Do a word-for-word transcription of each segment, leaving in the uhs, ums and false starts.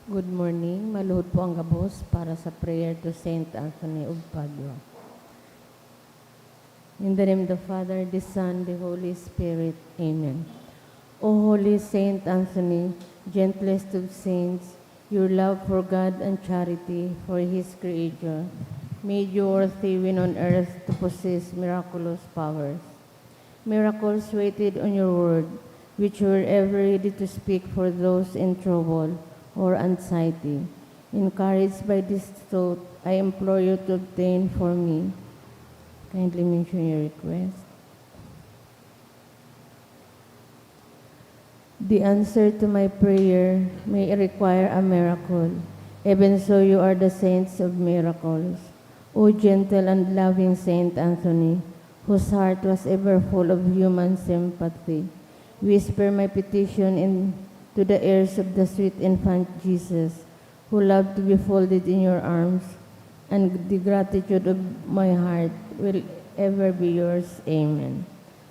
Good morning. Maluhod po ang gabos para sa prayer to Saint Anthony of Padua. In the name of the Father, the Son, the Holy Spirit. Amen. O Holy Saint Anthony, gentlest of saints, your love for God and charity for His creature made you worthy when on earth to possess miraculous powers. Miracles waited on your word, which were ever ready to speak for those in trouble or anxiety. Encouraged by this thought, I implore you to obtain for me. Kindly mention your request. The answer to my prayer may require a miracle. Even so, you are the saints of miracles. O gentle and loving Saint Anthony, whose heart was ever full of human sympathy, whisper my petition in, to the ears of the sweet infant Jesus, who loved to be folded in your arms, and the gratitude of my heart will ever be yours. Amen.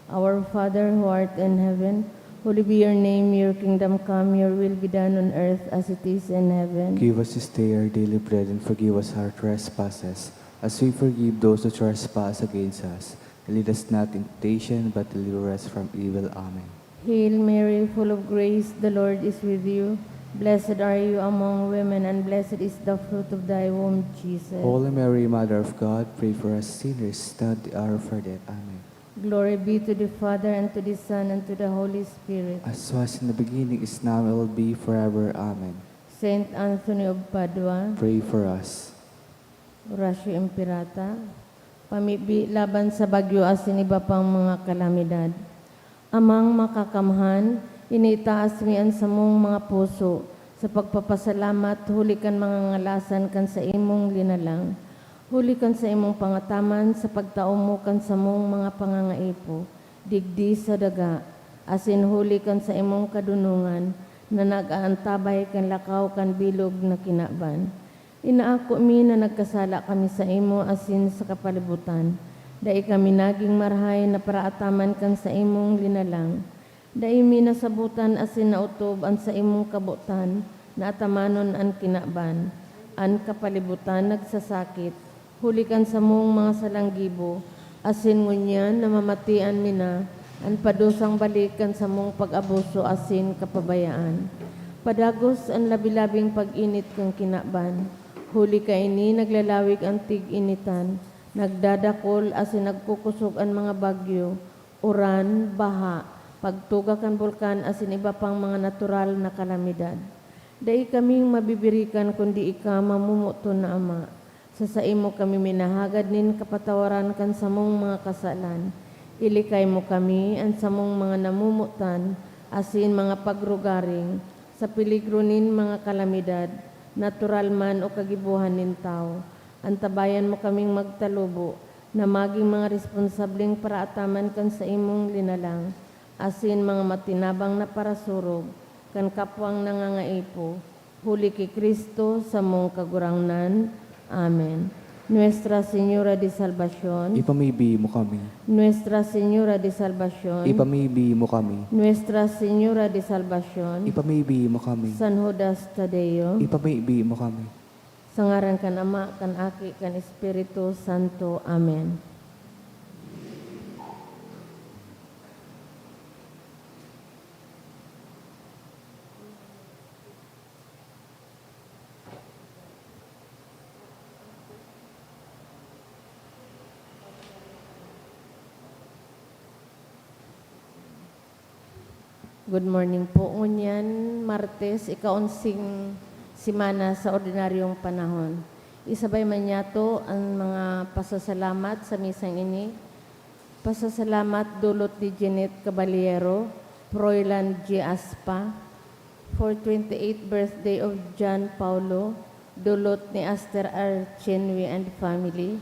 Our Father, who art in heaven, holy be your name. Your kingdom come, your will be done on earth as it is in heaven. Give us this day our daily bread, and forgive us our trespasses, as we forgive those who trespass against us. And lead us not in temptation, but deliver us from evil. Amen. Hail Mary, full of grace, the Lord is with you. Blessed are you among women, and blessed is the fruit of thy womb, Jesus. Holy Mary, Mother of God, pray for us sinners, now at the hour of our death. Amen. Glory be to the Father, and to the Son, and to the Holy Spirit. As was in the beginning, is now, and will be forever. Amen. Saint Anthony of Padua. Pray for us. Oratio Imperata. Pamibi laban sa bagyo asin iba pang mga kalamidad. Amang Makakamhan, initaas mi an samong mga puso sa pagpapasalamat huli kan mga ngalasan kan saimong linalang, huli kan saimong pangataman sa pagtao mo kan samong mga pangangaipo digdi sa daga, asin huli kan saimong kadonongan na nag-aantabay kan lakaw kan bilog na kinaban. Inaako mi na nagkasala kami saimo asin sa kapalibutan. Dai kami nagin marahay na paraataman kan saimong linalang. Dai mi nasabotan asin naotob an saimong kabotan na atamanon an kinaban. An kapalibutan nagsasakit, huli kan samong mga salanggibo, asin ngunyan namamatian mi na an padusang balik kan samong pag-abuso asin kapabayaan. Padagos an labi-labing pag-init kan kinaban, huli kaini naglalawig an tig-initan, nagdadakol asin nagkukosog an mga bagyo, uran, baha, pagtuga kan bulkan asin iba pang mga natural na kalamidad. Dai kaming mabibirikan kundi ika, mamomoton na Ama. Sa saimo kami minahagad nin kapatawaran kan samong mga kasalan. Ilikay mo kami, an samong mga namomotan, asin mga pagrugaring, sa peligro nin mga kalamidad, natural man o kagibohan nin tawo. Antabayan mo kaming magtalubo na magin mga responsableng paraataman kan saimong linalang, asin mga matinabang na parasurog kan kapwang nangangaipo, huli ki Cristo, samong Kagurangnan. Amen. Nuestra Señora de Salvacion. Ipamibi mo kami. Nuestra Señora de Salvacion. Ipamibi mo kami. Nuestra Señora de Salvacion. Ipamibi mo kami. San Judas Tadeo. Ipamibi mo kami. Sa ngaran kan Ama, kan Aki, kan Espiritu Santo. Amen. Good morning po. Ngunyan, Martes, ika-onsing semana sa ordinaryong panahon. Isabay man niyato an mga pasasalamat sa misang ini. Pasasalamat dulot ni Jeanette Caballero, Froilan G. Aspa, for twenty-eighth birthday of John Paulo, dulot ni Aster R. Chenwi and family,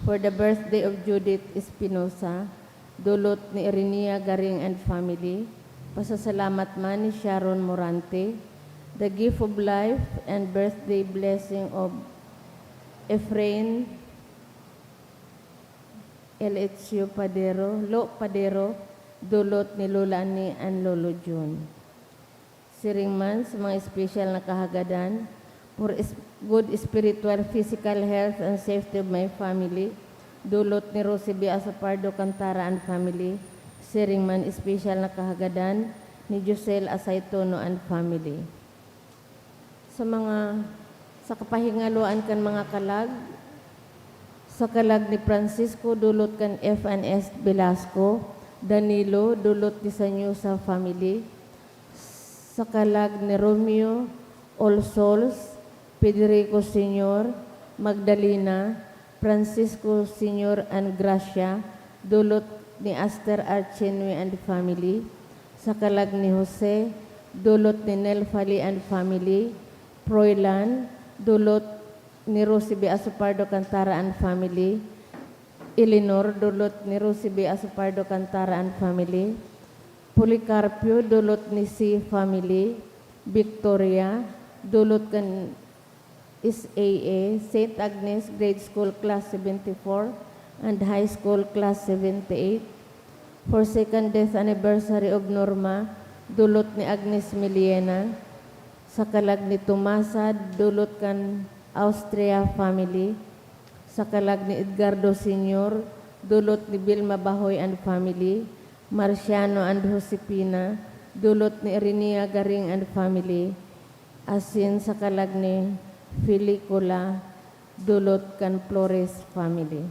for the birthday of Judith Espinosa, dulot ni Erenia Garing and family, pasasalamat man ni Sharon Morante, the gift of life and birthday blessing of Efrain L H U Padero, Lo Padero, dulot ni Lola Annie and Lolo Jun. Siring man sa mga espesyal na kahagadan, for is-, good spiritual, physical health and safety of my family, dulot ni Rosie B. Asopardo Cantara and family, siring man special na kahagadan ni Josel Asaytono and family. Sa mga, sa kapahingaloan kan mga kalag, sa kalag ni Francisco, dulot kan F and S Velasco, Danilo, dulot ni Sanyosa family, sa kalag ni Romeo, All Souls, Federico Senior, Magdalena, Francisco Senior and Gracia, dulot ni Aster Archenue and family, sa kalag ni Jose, dulot ni Nel Fali and family, Froilan, dulot ni Rosie B. Asopardo Cantara and family, Eleanor, dulot ni Rosie B. Asopardo Cantara and family, Policarpio, dulot ni C family, Victoria, dulot kan S A A, Saint Agnes Grade School Class seventy-four and High School Class seventy-eight, for second death anniversary of Norma, dulot ni Agnes Miliena, sa kalag ni Tomasa, dulot kan Austria family, sa kalag ni Edgardo Senior, dulot ni Vilma Bahoy and family, Marciano and Josefina, dulot ni Irinea Garing and family, asin sa kalag ni Felicola, dulot kan Flores family.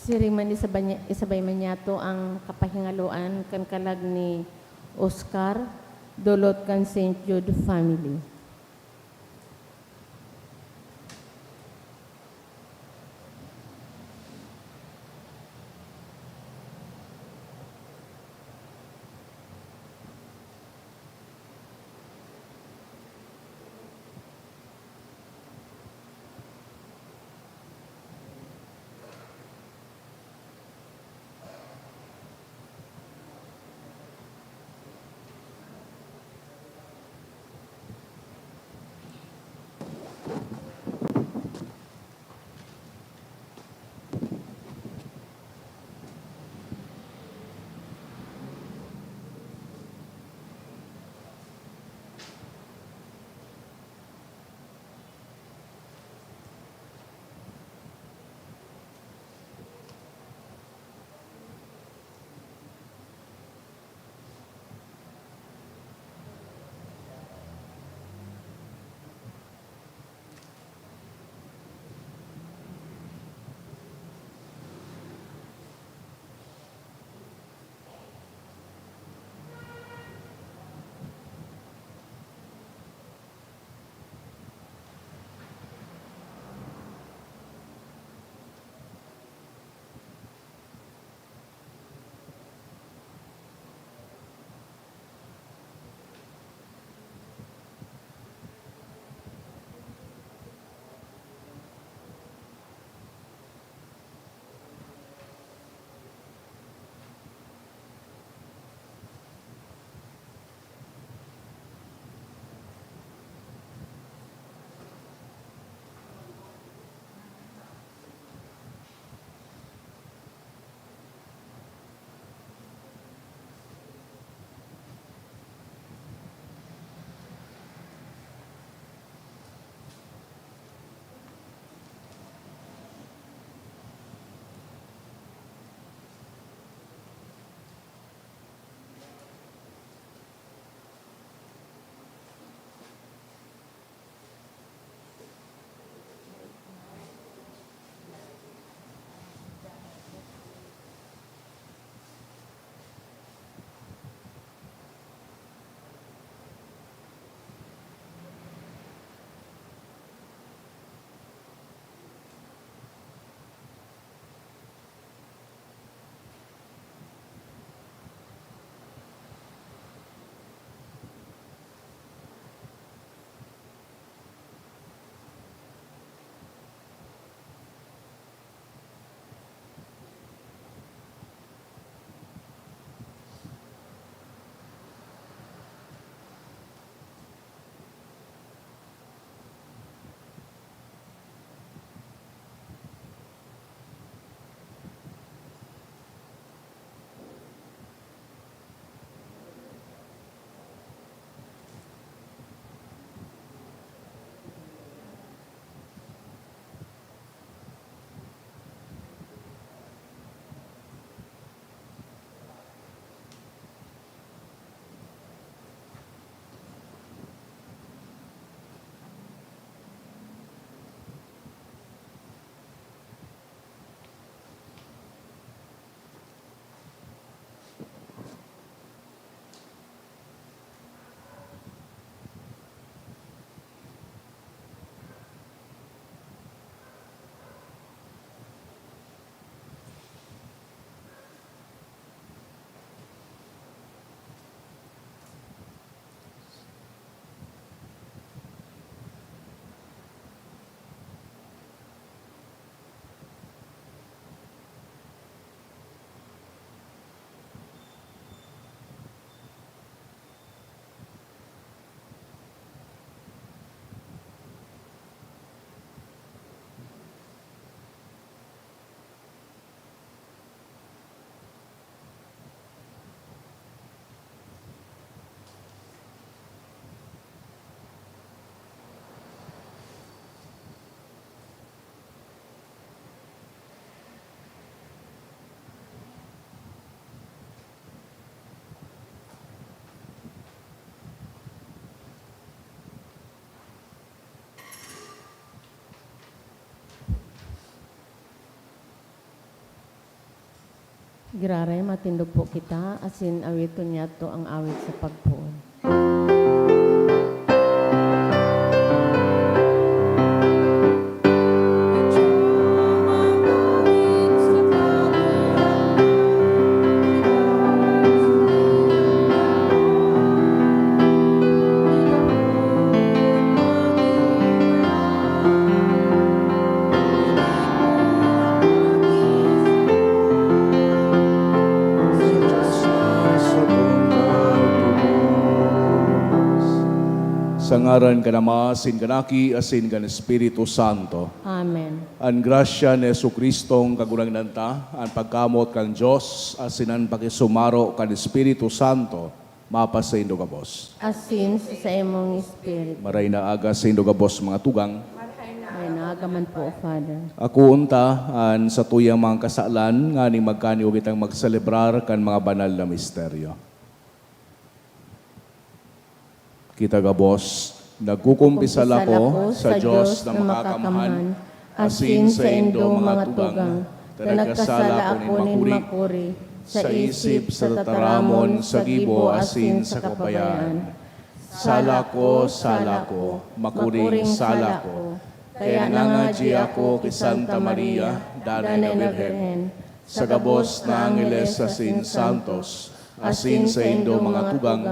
Siring man isabay niya, isabay man niyato ang kapahingaloan kan kalag ni Oscar, dulot kan Saint Jude family. Giraray, matindog po kita, asin awiton niyato ang awit sa pagpoon. Sa ngaran kan Ama, asin kan Aki, asin kan Espiritu Santo. Amen. An grasya ni Jesu-Cristong Kagurangnan ta, an pagkamoot kan Dios, asin an pakisumaro kan Espiritu Santo, mapasaindo gabos. Asin sa saimong espiritu. Maray na aga saindo gabos, mga tugang. Maray na aga man po, Father. Akoon ta an satuyang mga kasalan, nganing magkaniyo kitang magselebrar kan mga banal na misteryo. Kita gabos, nagkukumpisal ako sa Dios na makakamhan, asin saindo, mga tugang, ta nagkasala ako nin makuri, sa isip, sa tataramon, sa gibo, asin sa kabayaan. Sala ko, sala ko, makuring sala ko. Kaya nangangadyi ako ki Santa Maria, Danay na Birhen, sa gabos na angheles asin santos, asin saindo, mga tugang,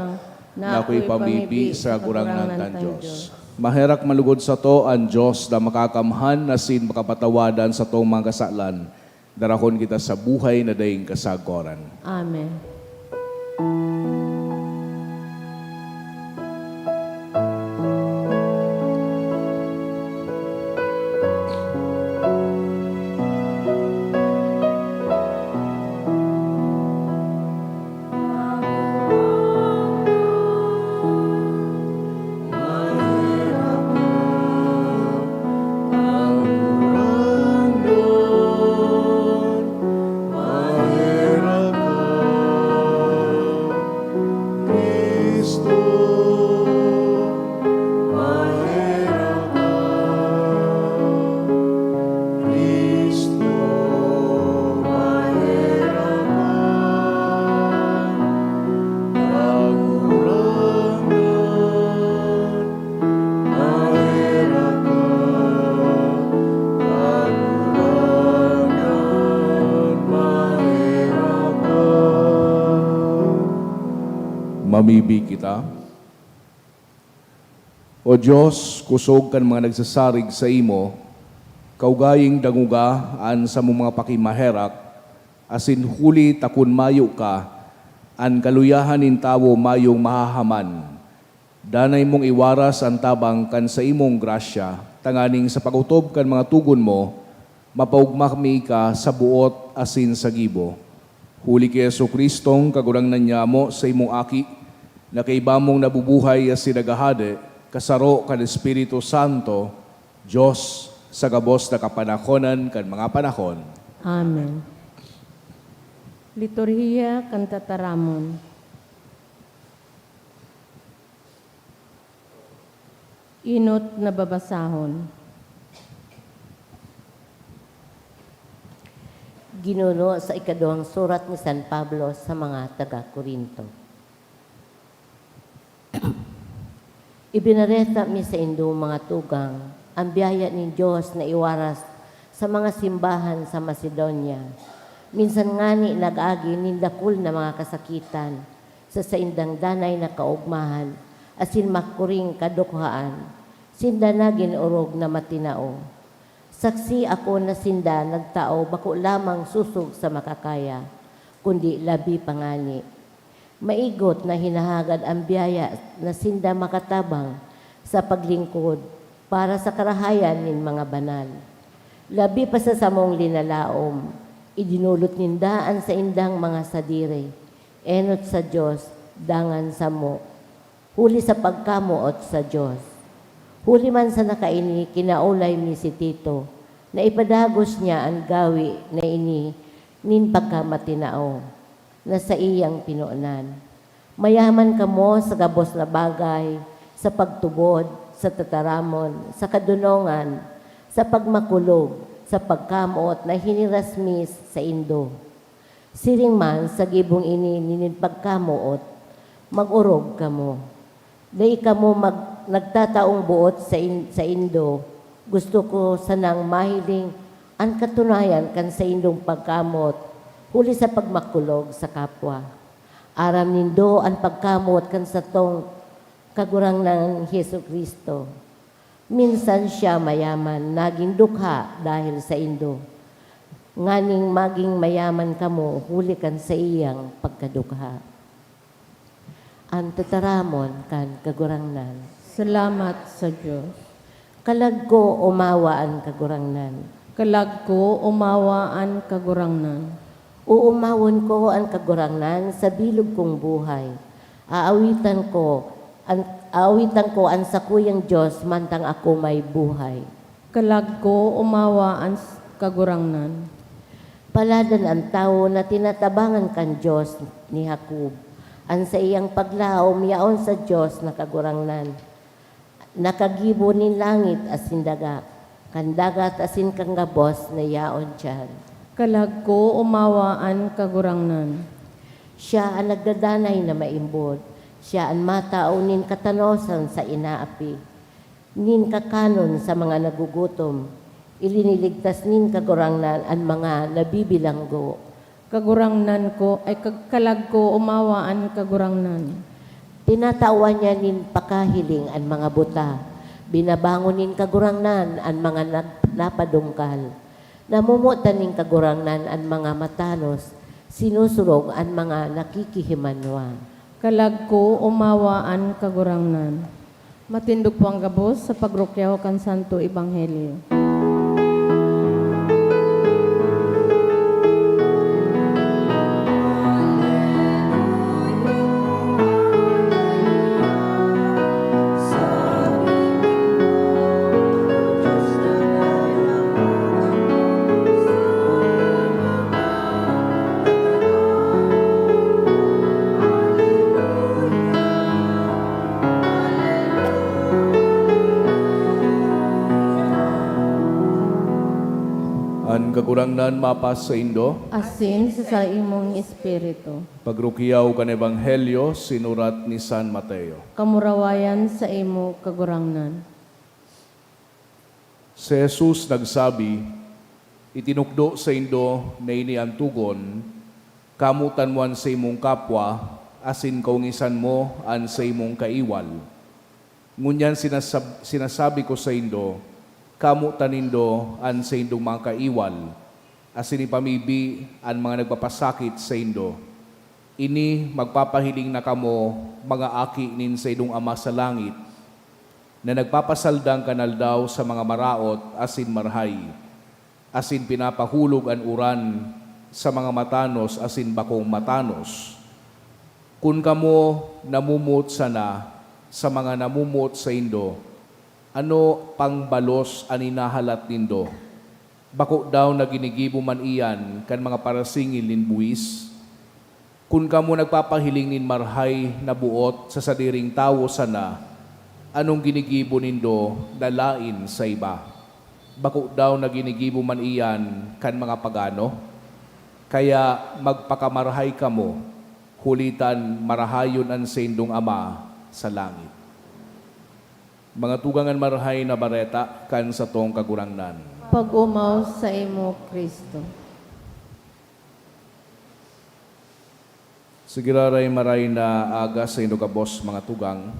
na akoy pamibi sa Kagurangnan kan Dios. Maherak man lugod sato an Dios na makakamhan asin makapatawad an satong mga kasalan. Darahon kita sa buhay na daing kasagkoran. Amen. Mamibi kita. O Dios, kusog kan mga nagsasarig saimo, kaugaying dangoga an samong mga pakimaherak, asin huli ta kun mayo ka, an kaluyahan nin tawo mayong mahahaman. Danay mong iwaras an tabang kan saimong grasya, tanganing sa pag-otob kan mga togon mo, mapaogma mi ka sa boot asin sa gibo. Huli ki Jesu-Cristong Kagurangnan nyamo, saimong Aki, na kaiba mong nabubuhay asin naghahade, kasaro kan Espiritu Santo, Dios, sa gabos na kapanahonan kan mga panahon. Amen. Liturhiya kan Tataramon. Enot na babasahon. Ginuno sa ikaduhang surat ni San Pablo sa mga taga-Corinto. Ibinareta mi saindo, mga tugang, an biyaya nin Dios na iwaras sa mga simbahan sa Macedonia. Minsan ngani nag-agi nin dakul na mga kasakitan sa saindang danay na kaogmahan asin makuring kadukhaan. Sinda nagin orog na matinao. Saksi ako na sinda nagtao bako lamang sosog sa makakaya, kundi labi pa ngani. Maigot na hinahagad an biyaya na sinda makatabang sa paglingkod para sa karahayan nin mga banal. Labi pa sa samong linalaom, idinolot ninda an saindang mga sadiri, enot sa Dios, dangan samo, huli sa pagkamoot sa Dios. Huli man sana kaini, kinaulay mi si Tito, na ipadagos niya an gawi na ini nin pagkamatinao na saiyang pinonan. Mayaman kamo sa gabos na bagay, sa pagtubod, sa tataramon, sa kadonongan, sa pagmakulog, sa pagkamoot na hiniras mi saindo. Siring man sa gibong ini nin pagkamoot, mag-orog kamo. Dai kamo mag-, nagtataong boot sa in-, saindo. Gusto ko sanang mahiling an katunayan kan saindong pagkamoot huli sa pagmakulog sa kapwa. Aram nindo an pagkamoot kan satong Kagurangnan Jesu-Cristo. Minsan siya mayaman, nagin dukha dahil saindo, nganing magin mayaman kamo huli kan saiyang pagkadukha. An tataramon kan Kagurangnan. Salamat sa Dios. Kalag ko, omawa an Kagurangnan. Kalag ko, omawa an Kagurangnan. Oomawon ko an Kagurangnan sa bilog kong buhay. Aawitan ko an, aawitan ko an sakuyang Dios mantang ako may buhay. Kalag ko, omawa an s-, Kagurangnan. Paladan an tawo na tinatabangan kan Dios ni Jacob. An saiyang paglaom yaon sa Dios na Kagurangnan, na kagibo nin langit asin daga, kan dagat asin kan gabos na yaon diyan. Kalag ko, omawa an Kagurangnan. Siya an nagdadanay na maimbod. Siya an matao nin katanosan sa inaapig, nin kakanon sa mga nagugutom. Iliniligtas nin Kagurangnan an mga nabibilanggo. Kagurangnan ko, ay, kag-, kalag ko, omawa an Kagurangnan. Tinatawan niya nin pakahiling an mga buta. Binabangon nin Kagurangnan an mga nag-, napadungkal. Namomotan nin Kagurangnan an mga matanos, sinusurog an mga nakikihimanwa. Kalag ko, omawa an Kagurangnan. Matindog po ang gabos sa pagrukyaw kan Santo Ebanghelyo. An Kagurangnan mapas saindo. Asin sa saimong espiritu. Pagrukyaw kan Ebanghelyo sinurat ni San Mateo. Kamurawayan saimo, Kagurangnan. Si Jesus nagsabi, "Itinukdo saindo na ini an togon, 'Kamotan mo an saimong kapwa, asin kaongisan mo an saimong kaiwal.' Ngunyan sinasab-, sinasabi ko saindo, kamotan nindo an saindong mga kaiwal, asin ipamibi an mga nagpapasakit saindo. Ini magpapahiling na kamo mga aki nin saindong Ama sa langit, na nagpapasaldang kan aldaw sa mga maraot asin marahay, asin pinapahulog an uran sa mga matanos asin bakong matanos. Kun kamo namomoot sana sa mga namomoot saindo, ano pang balos an hinahalat nindo? Bako daw na ginigibo man iyan kan mga parasingil nin buhis? Kun kamo nagpapahiling nin marahay na boot sa sadiring tawo sana, anong ginigibo nindo na laen sa iba? Bako daw na ginigibo man iyan kan mga pagano? Kaya magpakamarahay kamo, huli ta marahayon an saindong Ama sa langit." Mga tugang, an Marahay na Bareta kan satong Kagurangnan. Pag-omaw saimo, Cristo. Sige, raray maray na aga saindo gabos, mga tugang.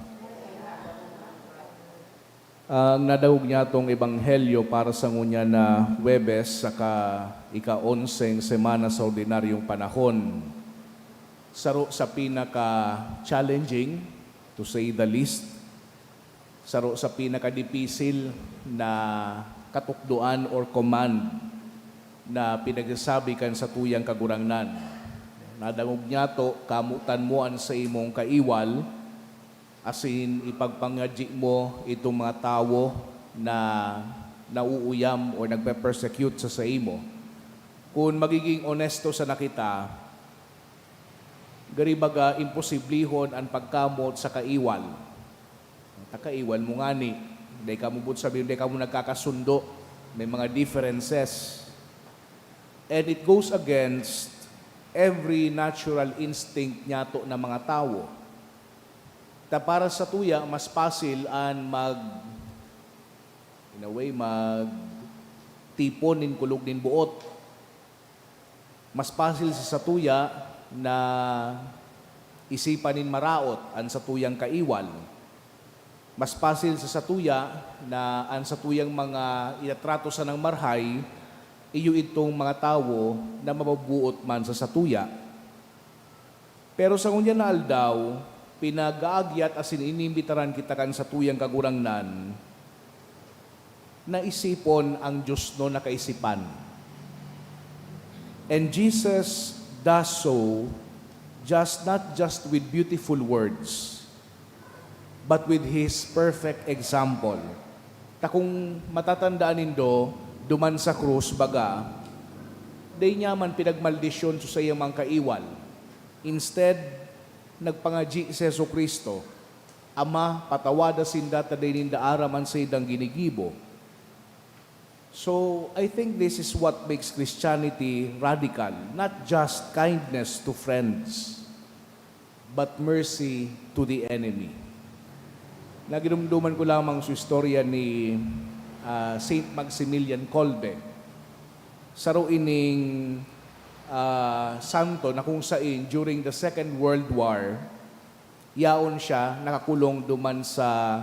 Ang nadangog nyatong ebanghelyo para sa ngunyan na Huwebes saka ika-onseng semana sa ordinaryong panahon, saro sa pinaka-challenging, to say the least, saro sa pinakadipisil na katukdoan or command na pinagsasabi kan satuyang Kagurangnan. Nadangog nyato, "Kamotan mo an saimong kaiwal, asin ipagpangadyi mo itong mga tawo na nauuyam or nagpe-persecute sa saimo." Kun magiging onesto sana kita, gari baga imposiblihon an pagkamot sa kaiwal. Ta kaiwal mo ngani, dai kamo, boot sabihon, dai kamo nagkakasundo, may mga differences. And it goes against every natural instinct niyato na mga tawo. Ta para sa tuya, mas pasil an mag, in a way, magtipon nin kulog nin buot. Mas pasil sa satuya na isipan nin maraot an satuyang kaiwal. Mas pasil sa satuya na an satuyang mga itatrato sanang marhay, iyo idtong mga tawo na mabubuot man sa satuya. Pero sa ngunyan na aldaw, pinag-aagyat asin inimbitaran kita kan satuyang Kagurangnan na isipon ang diosnon na kaisipan. And Jesus does so just, not just with beautiful words, but with His perfect example. Ta kung matatandaan nindo, duman sa krus, baga, dai niya man pinagmaldisyon sa saiyang mga kaiwal. Instead, nagpangadyi si Jesu-Cristo, "Ama, patawada sinda ta dai ninda aram an saindang ginigibo." So, I think this is what makes Christianity radical, not just kindness to friends, but mercy to the enemy. Naginumduman ko lamang sa istorya ni, ah, Saint Maximilian Kolbe. Saro ining, ah, santo na kung sain, during the Second World War, yaon siya nakakulong duman sa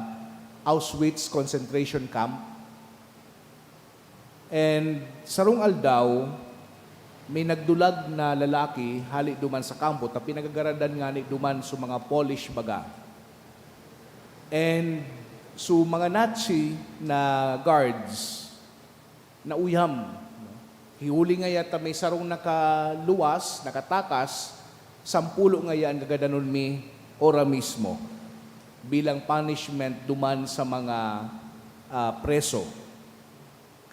Auschwitz concentration camp. And sarong aldaw, may nagdulag na lalaki hale duman sa kampo, ta pinagagaradan ngani duman sa mga Polish baga. And so, mga Nazi na guards, nauyam, no? Huli ngaya ta may sarong nakaluwas, nakatakas, sampulo ngaya an gagadanon mi ora mismo bilang punishment duman sa mga, ah, preso.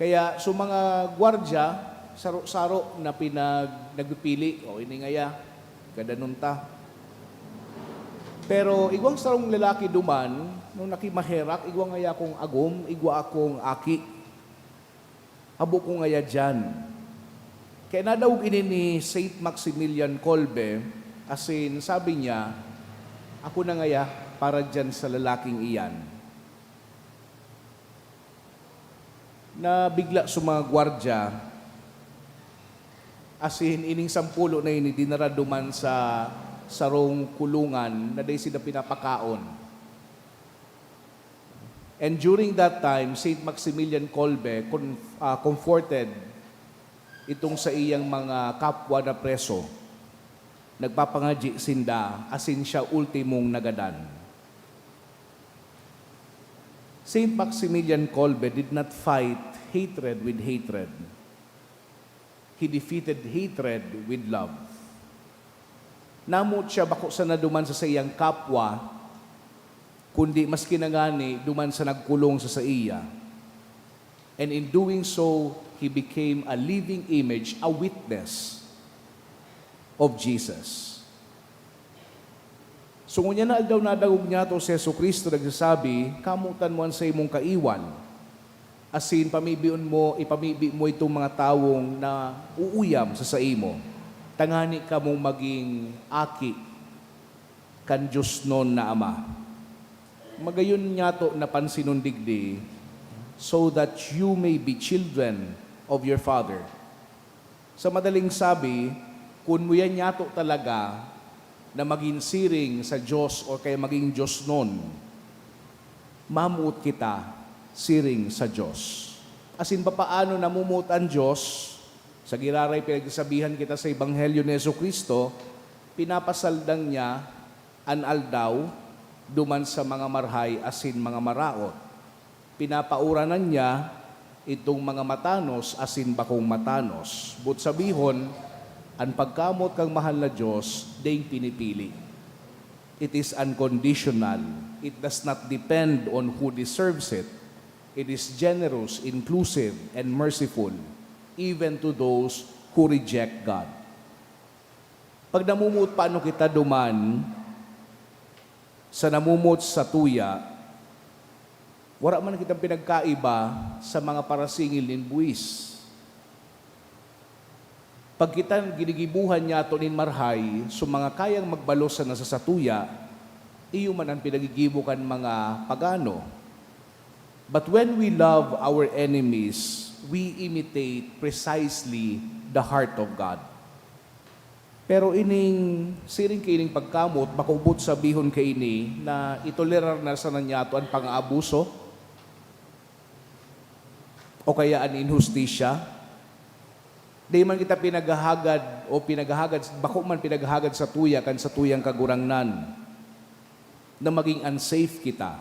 Kaya so mga gwardya, saro-saro na pinag-, nagpipili, "O, ini ngaya, gadanon ta." Pero igwang sarong lalaki duman, nung nakimaherak, igwa ngaya akong agom, igwa akong aki. Habo ko ngaya diyan. Kaya nadangog ini ni Saint Maximilian Kolbe, asin sabi niya, "Ako na ngaya para diyan sa lalaking iyan." Nabigla so mga gwardya, asin ining sampulo na ini dinara duman sa sarong kulungan na dai sinda pinapakaon. And during that time, Saint Maximilian Kolbe con-, ah, comforted itong saiyang mga kapwa na preso. Nagpapangadyi sinda, asin siya ultimong nagadan. Saint Maximilian Kolbe did not fight hatred with hatred. He defeated hatred with love. Namoot siya bako sana duman sa saiyang kapwa, kundi maski na ngani duman sa nagkulong sa saiya. And in doing so, he became a living image, a witness of Jesus. So, ngunyan na aldaw nadangog niyato si Jesu-Cristo nagsasabi, "Kamotan mo an saimong kaiwal, asin pamibion mo, ipamibi mo itong mga tawong nauuyam sa saimo, tangani kamong magin aki kan diosnon na Ama." Magayon niyato na pansinon digdi, "So that you may be children of your Father." Sa madaling sabi, kun muya niyato talaga na magin siring sa Dios o kaya magin diosnon, mamoot kita siring sa Dios. Asin papaano namomoot an Dios? Sa giraray pinagsasabihan kita sa Ebanghelyo ni Jesu-Cristo, pinapasaldang niya an aldaw duman sa mga marhay asin mga maraot. Pinapauranan niya itong mga matanos asin bakong matanos. Boot sabihon, an pagkamoot kan mahal na Dios daing pinipili. It is unconditional. It does not depend on who deserves it. It is generous, inclusive, and merciful, even to those who reject God. Pag namomoot paano kita duman sa namomoot sa tuya, wara man kitang pinagkaiba sa mga parasingil nin buwis. Pagkita ginigibohan niyato nin marhay, so mga kayang magbalos sa nasa satuya, iyo man an pinagigibo kan mga pagano. But when we love our enemies, we imitate precisely the heart of God. Pero ining, siring kaining pagkamot, bako boot sabihon kaini na itolerar na sana niyato an pang-aabuso o kaya an inhustisya. Dai man kita pinaghahagad o pinaghahagad, bako man pinaghahagad satuya kan satuyang Kagurangnan na maging unsafe kita.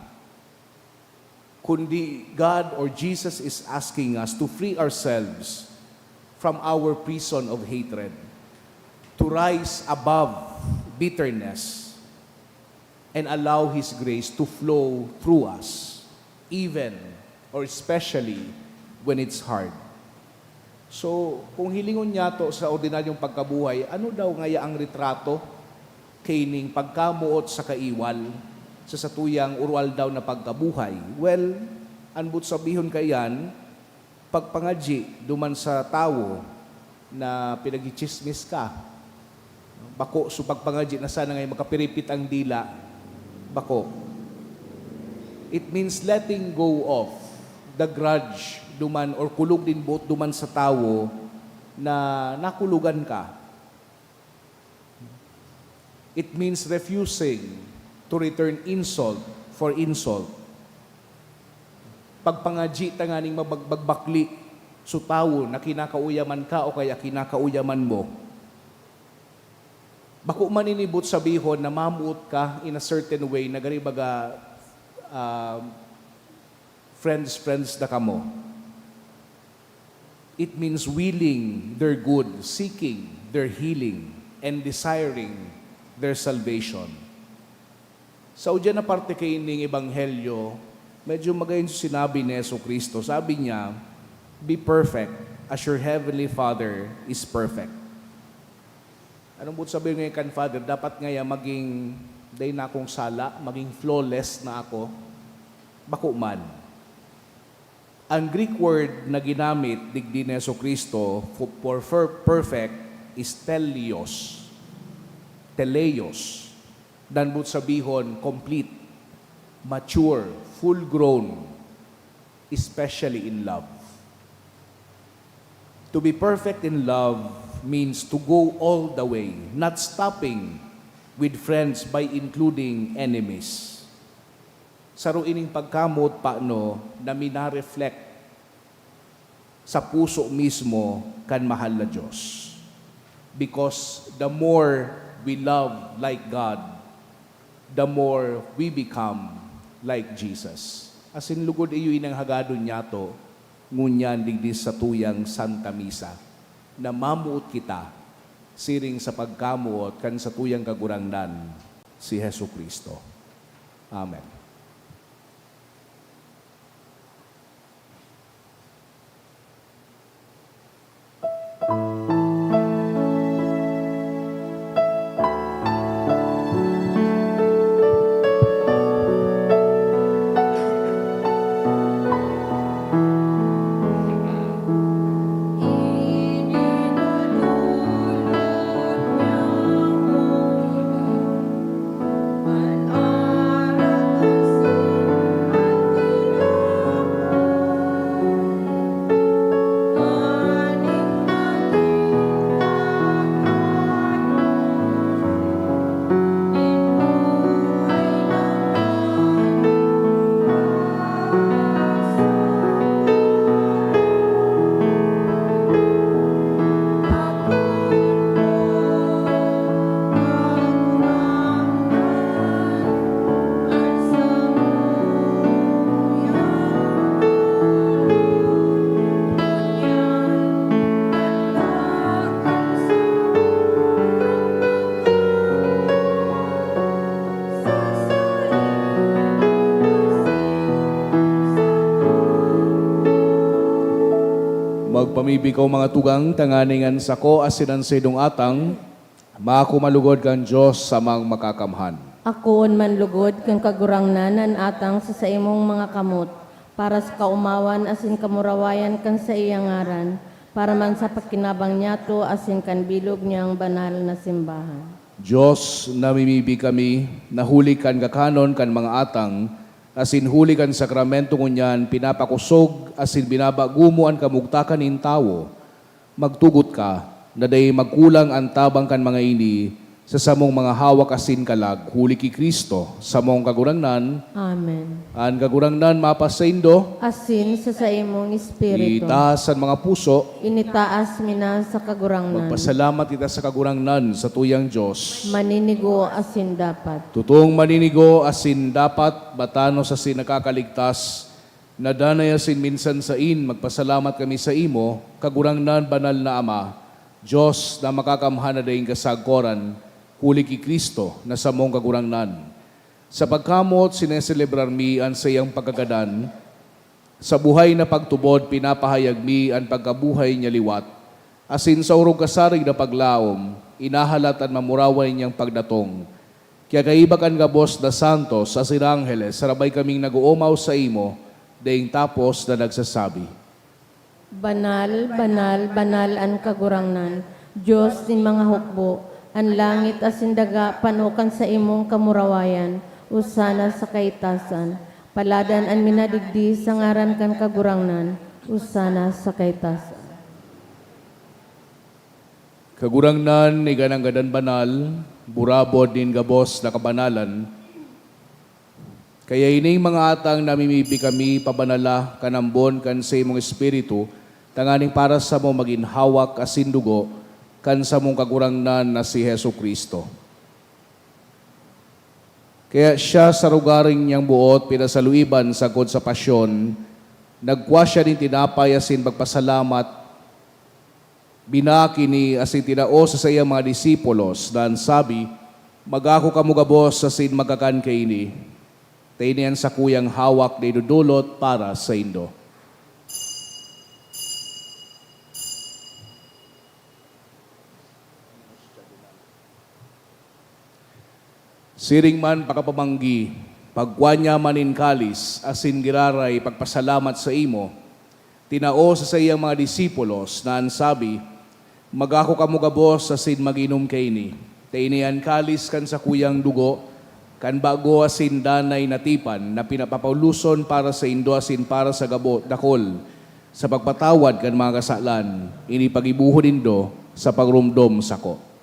Kundi God or Jesus is asking us to free ourselves from our prison of hatred, to rise above bitterness, and allow His grace to flow through us, even or especially when it's hard. So, kung hilingon niyato sa ordinaryong pagkabuhay, ano daw ngaya ang retrato kaining pagkamoot sa kaiwal sa satuyang uro-aldaw na pagkabuhay? Well, an boot sabihon kaiyan, pagpangadyi duman sa tawo na pinagchichismis ka. Bako so pagpangadyi na sana ngay makapiripit ang dila. Bako. It means letting go of the grudge duman or kulog nin boot duman sa tawo na nakulogan ka. It means refusing to return insult for insult. Pagpangadyi tanganing mabagbagbakli so tawo na kinakauyaman ka o kaya kinakauyaman mo. Bako man ini boot sabihon na mamuot ka in a certain way na gari baga, ah, friends, friends na kamo. It means willing their good, seeking their healing, and desiring their salvation. Sa udyan na parte kaining ebanghelyo, medyo magayon sinabi ni Jesu-Cristo. Sabi niya, "Be perfect as your heavenly Father is perfect." Anong boot sabihin ngayon kan Father? Dapat ngaya maging dai na akong sala, maging flawless na ako? Bako man. Ang Greek word na ginamit digdi ni Jesu-Cristo fo-, for fer-, perfect is teleos. Teleos. Danbot sabihon, complete, mature, full-grown, especially in love. To be perfect in love means to go all the way, not stopping with friends by including enemies. Saro ining pagkamot, pano, na minareflect sa puso mismo kan mahal na Diyos. Because the more we love like God, the more we become like Jesus. Asin lugod iyo inang hagadon niyato, ngunyan digdi sa tuyang Santa Misa, na mamuot kita siring sa pagkamuot kan satuyang Kagurangnan, si Jesu-Cristo. Amen. Magpamibi kaw, mga tugang, tanganing an sako asin an saindong atang maako malugod kan Dios samang makakamhan. Akoon man lugod kan Kagurangnan an atang sa saimong mga kamot, para sa kaomawan asin kamurawayan kan saiyang ngaran, Para man sa pakinabang niyato asin kan bilog niyang banal na simbahan. Dios, namimibi kami na huli kan kakanon kan mga atang, asin huli kan sakramento ngunyan pinapakosog asin binabago mo an kamugtakan nin tawo. Magtugot ka na dai magkulang an tabang kan mga ini sa samong mga hawak asin kalag, huli ki Cristo, samong Kagurangnan. Amen. An Kagurangnan mapasaindo. Asin sa saimong espiritu. Itaas an mga puso. Initaas mi na sa Kagurangnan. Magpasalamat kita sa Kagurangnan, sa tuyang Dios. Maninigo asin dapat. Tutong maninigo asin dapat, batanos asin nakakaligtas, na danay asin minsan sain, magpasalamat kami saimo, Kagurangnan, Banal na Ama, Dios na makakamhan na daing kasagkoran, huli ki Cristo na samong Kagurangnan. Sa pagkamoot, sineselebrar mi an saiyang pagkagadan. Sa buhay na pagtubod, pinapahayag mi an pagkabuhay niya liwat. Asin sa orog kasarig na paglaom, inahalat an mamuraway niyang pagdatong. Kaya kaiba kan gabos na santos asin angheles, sarabay kaming nag-oomaw saimo, daing tapos na nagsasabi, "Banal, banal, banal an Kagurangnan, Dios nin mga hukbo. An langit asin daga pano kan saimong kamurawayan. Osana sa kaitasan. Paladan an minadigdi sa ngaran kan Kagurangnan. Osana sa kaitasan." Kagurangnan, ika an gadan banal, burabod nin gabos na kabanalan. Kaya ining mga atang namimibi kami, pabanala kan ambon kan saimong Espiritu, tanganing para samo magin hawak asin dugo kan samong Kagurangnan na si Jesu-Cristo. Kaya siya, sa rogaring niyang boot pinasaluiban sagkod sa pasyon, nagkua siya nin tinapay asin pagpasalamat, binaak ini asin tinao sa saiyang mga disipulos, na an sabi, "Mag-ako kamo gabos asin magkakan kaini. Ta ini an sakuyang hawak na idodolot para saindo." Siring man pakapamanggi, pagkua niya man nin kalis asin giraray pagpasalamat saimo, tinao sa saiyang mga disipulos, na an sabi, "Mag-ako kamo gabos asin mag-inom kaini, ta ini an kalis kan sakuyang dugo kan bago asin danay na tipan na pinapapauluson para saindo asin para sa gabos dakol sa pagpatawad kan mga kasalan. Ini paggibohon nindo sa pagromdom sako."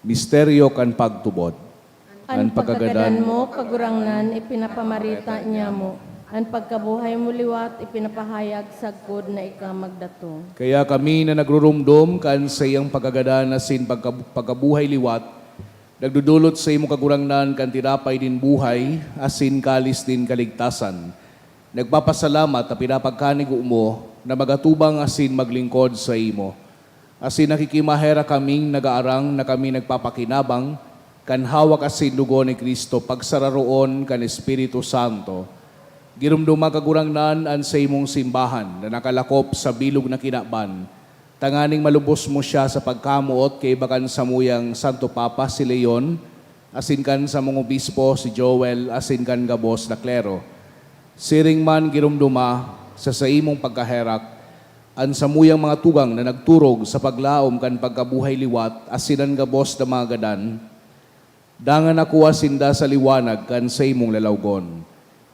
Misteryo kan pagtubod. An pagkagadan mo, Kagurangnan, ipinapamareta niamo. An pagkabuhay mo liwat, ipinapahayag sagkod na ika magdatong. Kaya kami na nagruromdom kan saiyang pagkagadan asin pagka-, pagkabuhay liwat, nagdodolot saimo, Kagurangnan, kan tinapay nin buhay asin kalis nin kaligtasan. Nagpapasalamat ta pinapagkanigo mo na magatubang asin maglingkod saimo. Asin nakikimaherak kaming nagaarang na kami nagpapakinabang kan hawak asin dugo ni Cristo, pagsararoon kan Espiritu Santo. Giromdoma, Kagurangnan, an saimong simbahan na nakalakop sa bilog na kinaban, tanganing malubos mo siya sa pagkamoot kaiba kan samuyang Santo Papa, si Leon, asin kan samong obispo, si Joel, asin kan gabos na klero. Siring man giromdoma sa saimong pagkaherak an samuyang mga tugang na nagturog sa paglaom kan pagkabuhay liwat asin an gabos na mga gadan, dangan nakua sinda sa liwanag kan saimong lalawgon.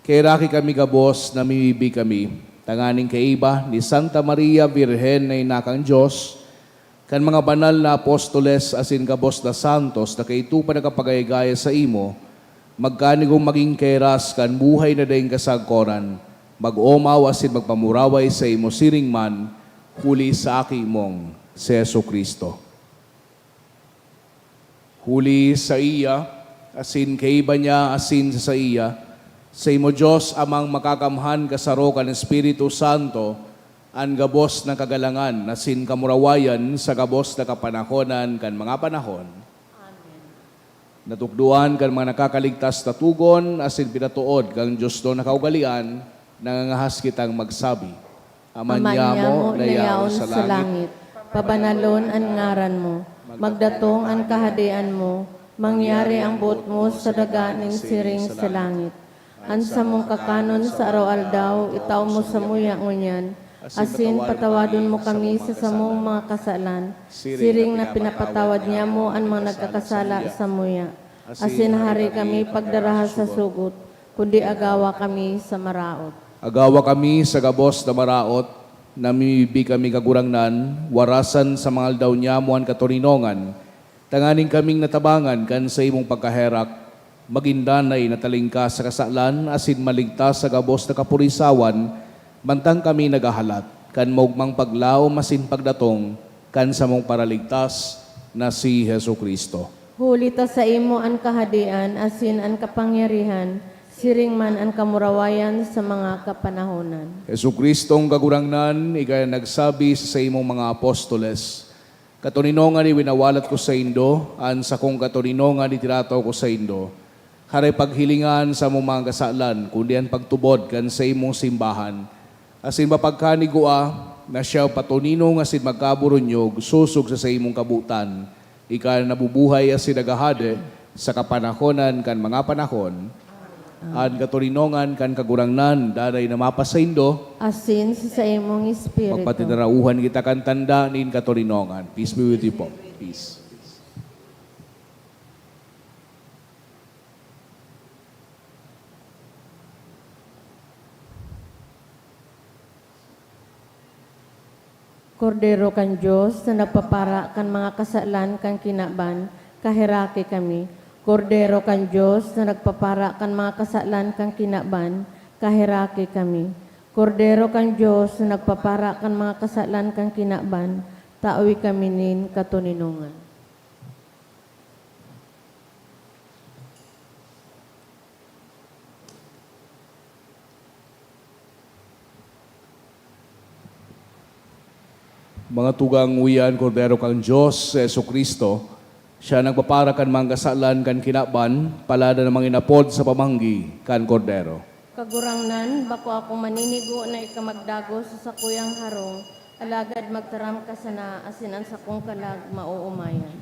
Kaheraki kami gabos, namimibi kami, tanganing kaiba ni Santa Maria Birhen na ina kan Dios, kan mga banal na apostoles asin gabos na santos na kaidto pa nakapagayagaya saimo, magkanigong magin kaheras kan buhay na daing kasagkoran, mag-omaw asin magpamuraway saimo siring man, huli sa Aki mong si Jesu-Cristo. Huli saiya, asin kaiba niya, asin sa saiya, saimo, Dios Amang Makakamhan, kasaro kan Espiritu Santo, an gabos na kagalangan asin kamurawayan sa gabos na kapanahonan kan mga panahon. Amen. Natukdoan kan mga nakakaligtas na tugon asin pinatood kan diosnon na kaugalean, nangangahas kitang magsabi, Ama niamo na yaon sa langit, pabanalon an ngaran mo, magdatong an kahadean mo, Mangyari ang boot mo sa daga nin siring sa langit. An samong kakanon sa araw-aldaw, itao mo samuya ngunyan, asin patawadon mo kami sa samong mga kasalan, siring na pinapatawad niamo an mga nagkakasala samuya. Asin hari kami pagdaraha sa sugot, kundi agawa kami sa maraot. Agawa kami sa gabos na maraot, namimibi kami, Kagurangnan, warasan sa mga aldaw niamo an katoninongan, tanganing kaming natabangan kan saimong pagkaherak, magin danay na talingkas sa kasalan asin maligtas sa gabos na kapurisawan, mantang kami naghahalat kan maogmang paglaom asin pagdatong kan samong Paraligtas na si Jesu-Cristo. Huli ta saimo an kahadean asin an kapangyarihan, siring man an kamurawayan sa mga kapanahonan. Jesu-Cristong Kagurangnan, ika an nagsabi sa saimong mga apostoles, "Katoninongan iwinawalat ko saindo, an sakong katoninongan itinatao ko saindo." Hare paghilinga an samong mga kasalan, kundi an pagtubod kan saimong simbahan. Asin mapagkanigua na siya patoninong asin magkaburunyog sosog sa saimong kabotan. Ika na nabubuhay asin naghahade sa kapanahonan kan mga panahon. An katoninongan kan Kagurangnan danay na mapasaindo. Asin sa saimong espiritu. Magpatinarauhan kita kan tanda nin katoninongan. Peace be with you po. Peace. Kordero kan Dios na nagpapara kan mga kasalan kan kinaban, kaheraki kami. Kordero kan Dios na nagpapara kan mga kasalan kan kinaban, kaheraki kami. Kordero kan Dios na nagpapara kan mga kasalan kan kinaban, tawi kami nin katoninongan. Mga tugang, uya an Kordero kan Dios, si Jesu-Cristo. Siya nagpapara kan mga kasalan kan kinaban, palada na manginapod sa pamanggi kan Kordero. Kagurangnan, bako ako maninigo na ika magdagos sa sakuyang harong, alagad magtaram ka sana asin an sakong kalag maoomayan.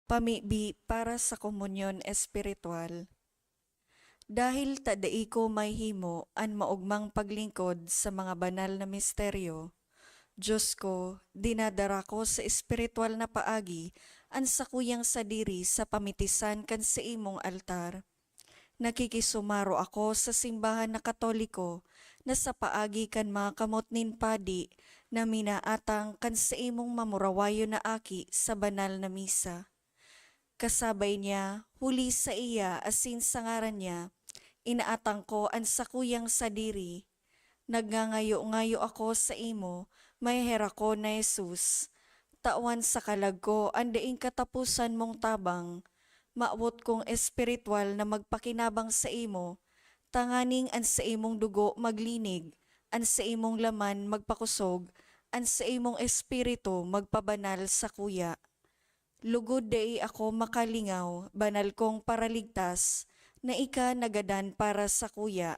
Pamibi para sa komunyon espiritual. Dahil ta dai ko mahihimo an maogmang paglingkod sa mga banal na misteryo, Diyos ko, dinadara ko sa espiritual na paagi an sakuyang sadiri sa pamitisan kan saimong altar. Nakikisumaro ako sa simbahan na Katoliko na sa paagi kan mga kamot nin padi na minaatang kan saimong mamurawayon na aki sa banal na misa. Kasabay niya, huli saiya asin sa ngaran niya, inaatang ko an sakuyang sadiri. Nagngangayo-ngayo ako saimo, maheherak ko na Jesus. Tawan sa kalag ko an daing kataposan mong tabang. Mawot kong espiritual na magpakinabang saimo, tanganing an saimong dugo maglinig, an saimong laman magpakosog, an saimong espiritu magpabanal sakuya. Lugod dai ako makalingaw, banal kong Paraligtas, na ika nagadan para sakuya.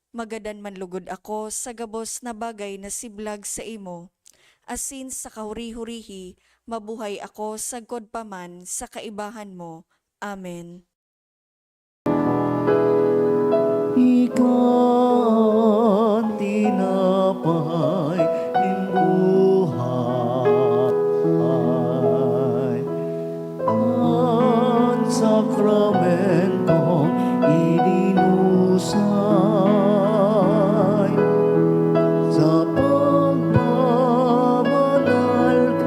Magadan man lugod ako sa gabos na bagay na siblag saimo, asin sa kahuri-hurihi mabuhay ako sagkod pa man sa kaibahan mo. Amen. Ika an tinapay nin buhay, an sakramentong idinusay sa pagpabanal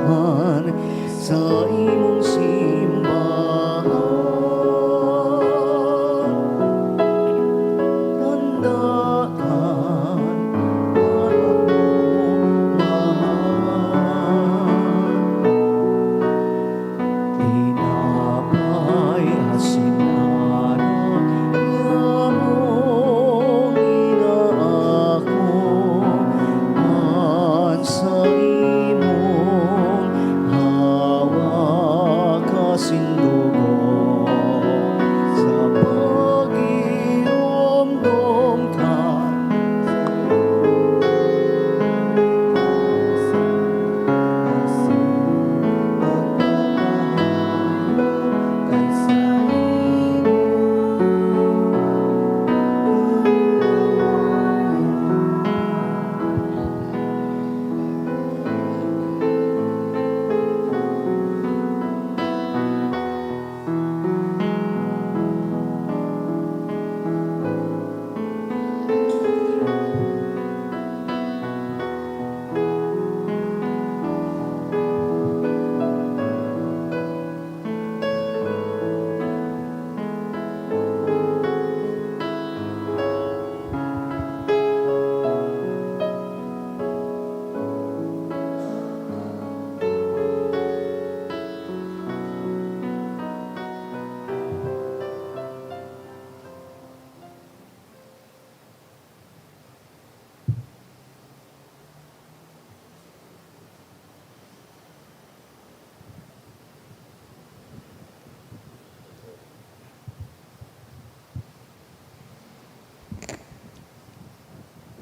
kan saimong simbahan. Tanda kan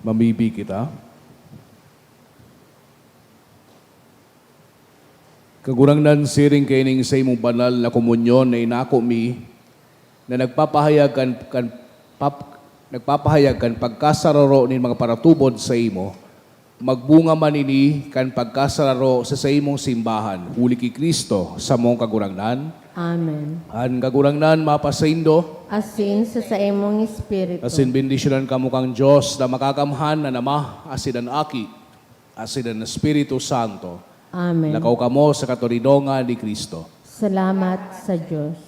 Mamibi kita. Kagurangnan, siring kaining saimong banal na komunyon na inako mi, na nagpapahayag kan, kan pap-, nagpapahayag kan pagkasararo nin mga paratubod saimo, magbunga man ini kan pagkasararo sa saimong simbahan, huli ki Cristo, samong Kagurangnan. Amen. An Kagurangnan mapasaindo. Asin sa saimong espiritu. Asin bendisyonan kamo kan Dios na Makakamhan, an Ama, asin an Aki, asin an Espiritu Santo. Amen. Lakaw kamo sa katoninongan ni Cristo. Salamat sa Dios.